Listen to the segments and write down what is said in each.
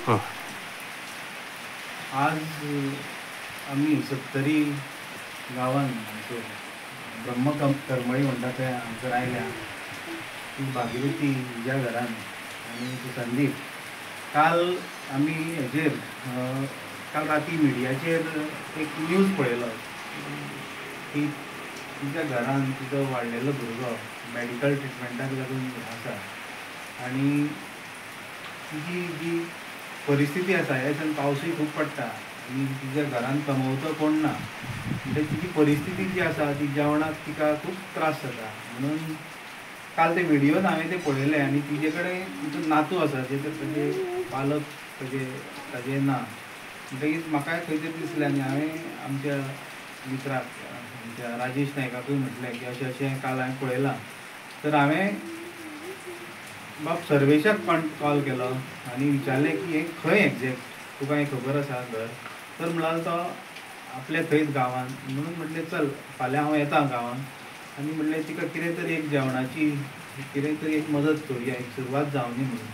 आज आमी सत्तरी गांवान ब्रह्म करमळी म्हणटा ते हांगसर आयल्या ती भागीरथी हिज्या घरान आनी ती संदीप. काल आमी हेजेर काल राती मिडियाचेर एक न्यूज पळयलो की तिच्या घरान तिचो वाडलेलो भुरगो मेडिकल ट्रिटमेंटाक लागून आसा आनी तिजी जी परिस्थिती आसा ह्या दिसान पावसूय खूब पडटा आनी तिच्या घरान कमवतो कोण ना, म्हणजे तिची परिस्थिती जी आसा ती जेवणाक तिका खूब त्रास जाता. म्हणून काल ते व्हिडियोन हांवें ते पळयलें आनी तिजे कडेन तिचो नातू आसा जे ताजे पालक ताजे ताजे ना, म्हणटकीच म्हाकाय खंय तरी दिसलें आनी हांवें आमच्या मित्राक आमच्या राजेश नायकाकूय म्हटलें की अशें अशें काल हांवें पळयलां. तर हांवें बाब सर्वेशाक कॉल केलो आनी विचारलें की हें खंय एग्जॅक्ट तुका हें खबर आसा घर, तर म्हणाल तो आपल्या थंयच गांवान. म्हणून म्हटलें चल फाल्यां हांव येता गांवान आनी म्हटलें तिका कितें तरी एक जेवणाची कितें तरी एक मदत करुया, एक सुरवात जावनी म्हणून.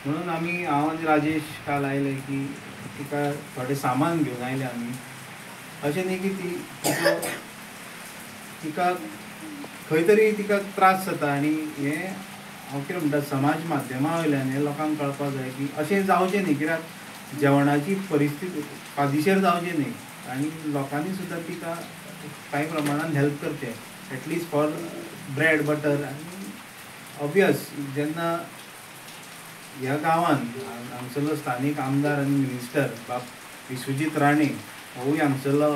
म्हणून आमी हांव आनी राजेश काल आयले की तिका थोडें सामान घेवन आयले आमी. अशें न्ही की ती तिका खंय तरी तिका त्रास जाता आनी हें हांव कितें म्हणटा समाज माध्यमा वयल्यान हें लोकांक कळपाक जाय की अशें जावचें न्ही, कित्याक जेवणाची परिस्थिती पादिशेर जावचें न्ही आनी लोकांनी सुद्दां तिका कांय प्रमाणान हेल्प करचें, at least for bread butter. आनी ऑबियस जेन्ना ह्या गांवान हांगसरलो स्थानीक आमदार आनी मिनिस्टर बाब विश्वजीत राणे होवूय हांगसरलो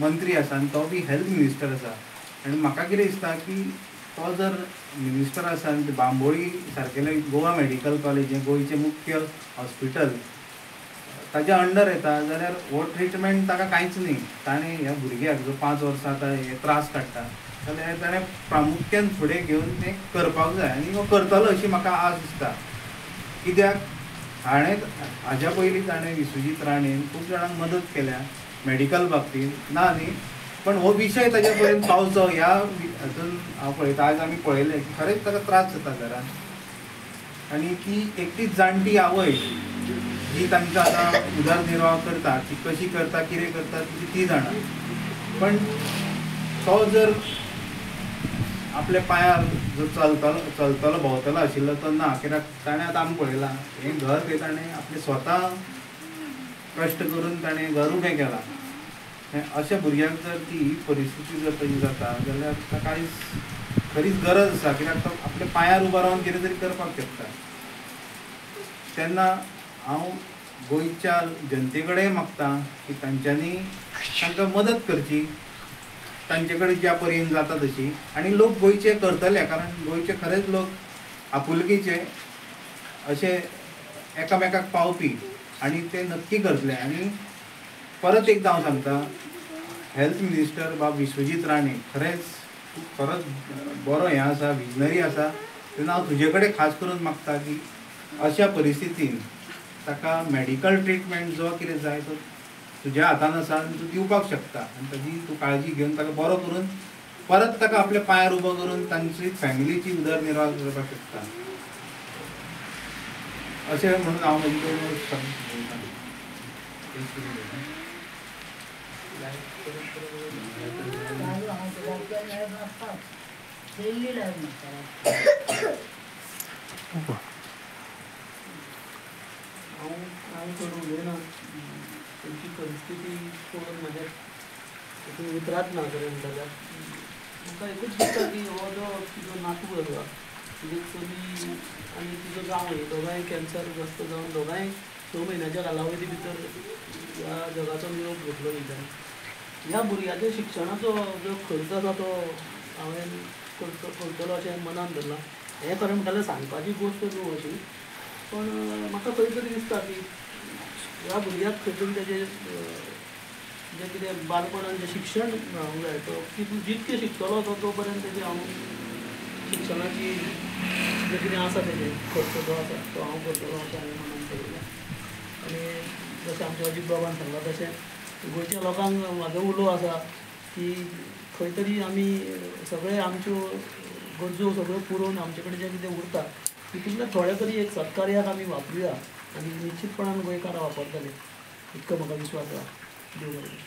मंत्री आसा आनी तो बी हेल्थ मिनिस्टर आसा आनी म्हाका कितें दिसता की तो जर मिनिस्टर आसा आनी बांबोळी सारकेलें गोवा मेडिकल कॉलेज हें गोंयचें मुख्य हॉस्पिटल ताज्या अंडर येता जाल्यार हो ट्रिटमेंट ताका कांयच न्ही. ताणें ह्या भुरग्याक जो 5 वर्सां आतां हे त्रास काडटा जाल्यार ताणें प्रामुख्यान फुडें घेवन तें करपाक जाय आनी हो करतलो अशी म्हाका आस दिसता. कित्याक हाणें हाज्या पयलीं ताणें विश्वजीत राणेन खूब जाणांक मदत केल्या मेडिकल बाबतींत ना न्ही, पण हो विशय ताज्या पर्यंत पावचो ह्या हातून हांव पळयता. आज आमी पळयलें की खरेंच ताका त्रास जाता घरान आनी ती एकटीच जाणटी आवय जी तांकां आतां उदरनिर्वाह करता ती कशी करता कितें करता ती ती जाणा, पण तो जर आपल्या पांयार जो चलतलो भोंवतलो आशिल्लो तो ना, कित्याक ताणें आतां आमी पळयलां हें घर थंय ताणें आपलें स्वता कश्ट करून ताणें घर उबें केलां. अशा भुरग्यांक जर ती परिस्थिती जर तशी जाता जाल्यार ताका खरीच गरज आसा, कित्याक तो आपल्या पांयार उबो रावन कितें तरी करपाक शकता. तेन्ना हांव गोंयच्या जनते कडेन मागता की तांच्यांनी तांकां मदत करची, तांचे कडेन ज्या परेन जाता तशी, आनी लोक गोंयचे करतले कारण गोंयचे खरेंच लोक आपुलकीचे अशे एकामेकाक पावपी आनी ते नक्की करतले. आनी परत एकदां हांव सांगता हेल्थ मिनिस्टर बाब विश्वजीत राणे खरेंच खरोच बरो हें आसा, विजनरी आसा. तेन्ना हांव तुजे कडेन खास करून मागता की अशा परिस्थितीन ताका मेडिकल ट्रिटमेंट जो कितें जाय तो तुज्या हातान आसा आनी तूं दिवपाक शकता आनी ताजी तूं काळजी घेवन ताका बरो करून परत ताका आपल्या पांयार उबो करून तांची फॅमिलीची उदरनिर्वाह करपाक शकता अशें म्हणून हांव म्हजे कडेन सांगता. हांव चड उलयना, तांची परिस्थिती पळोवन म्हज्या तितून उतरात ना खरें म्हणटा जाल्यार. म्हाका एकूच दिसता की हो जो तिजो नातू आसा तिजी चली आनी तिजो जावंय दोगांय कॅन्सरग्रस्त जावन दोगांय 6 म्हयन्याच्या कालावधी भितर ह्या जगाचो निरोप घेतलो तेंच्यांनी. ह्या भुरग्याच्या शिक्षणाचो जो खर्च आसा तो हांवें करतलो अशें मनान धरलां. हें खरें म्हणटा जाल्यार सांगपाची गोश्ट न्हू अशी, पण म्हाका खंय तरी दिसता की ह्या भुरग्याक खंय तरी तेजें जें कितें बालपणान जें शिक्षण मेळोंक जाय तो जितकें शिकतलो तो तो पर्यंत तेजी हांव शिक्षणाची जें कितें आसा तेजें खर्च जो आसा तो हांव करतलो अशें हांवें मनान धरलें. आनी जशें आमच्या अजीत बाबान सांगलां तशें गोंयच्या लोकांक म्हाजो उलो आसा की खंय तरी आमी सगळे आमच्यो गरजो सगळ्यो पुरोवन आमचे कडेन जें कितें उरता तितूंतल्यान थोडें तरी एक सत्कार्याक आमी वापरुया. आनी निश्चितपणान गोंयकारां वापरतले इतको म्हाका विश्वास आसा. देव बरें करूं.